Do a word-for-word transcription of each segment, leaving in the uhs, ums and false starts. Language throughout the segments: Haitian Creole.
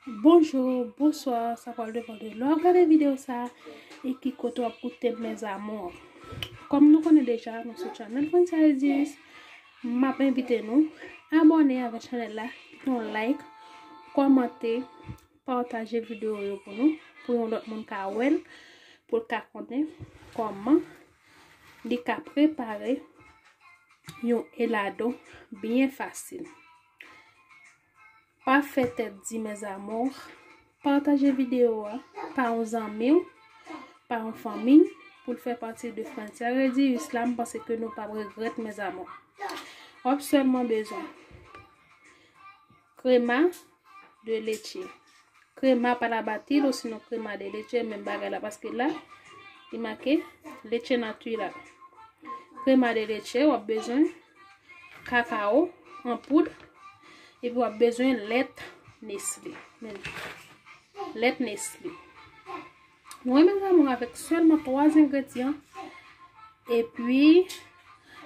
Bonjou, bonswa, sa pral depann de lè w ap gade videyo sa a e ki kote w ap koute m, mes amours. Kòm nou konnen deja, nou sou channel Francia Edis. M ap envite nou abòne avèk chanèl la, kite yon like, kòmante, pataje videyo yo pou nou, pou yon lòt moun ka wè l, pou l ka konnen kòman li ka prepare yon elado byen fasil. Pa fè tèt di, mes amours. Pataje videyo a pa yon zanmi w, pa yon fanmi, pou l fè pati de Francia Edis la. M panse ke nou p ap regrèt, mes amours. W ap sèlman bezwen crema de leche. Crema para batir osinon crema de leche, menm bagay la, paske la, li make leche natural. Crema de leche, w ap bezwen kakao an poud, epi w ap bezwen lèt Nestlé. Men, lèt Nestlé. Nou renmen zanmi avèk sèlman twa engredyan, epi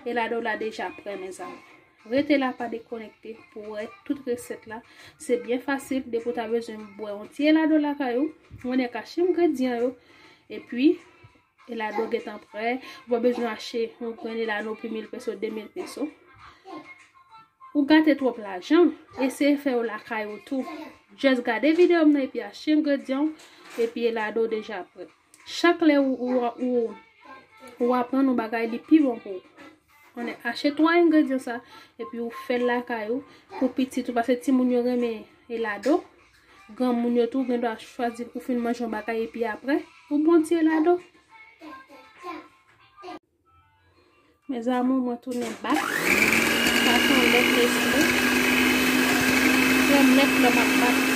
elado la deja prè, mes amours. Rete la, pa dekonekte pou wè tout resèt la. Se byen fasil, depi w ta bezwen bwè yon ti elado lakay ou, ou konnen kache engredyan yo, epi elado gentan prè. Ou pa bezwen achte yon grenn elado pou mil peso, de mil peso. Ou gate twòp lajan, eseye fè yo lakay ou tou. Just gade videyo m nan epi achte engredyan w, epi elado deja prè. Chak lè ou, ou, ou, ou aprann yon bagay, li pi bon pou ou. Konnen, achte twa engredyan sa, epi ou fè l lakay ou, pou pitit ou, paske timoun yo renmen elado. Granmoun yo tou, gen dwa chwazi ou fin manje yon bagay, epi apre, ou bon ti elado. Mes amours, mwen tounen back. Sa se yon lèt Nestlé. Krèm lèt la m ap bat.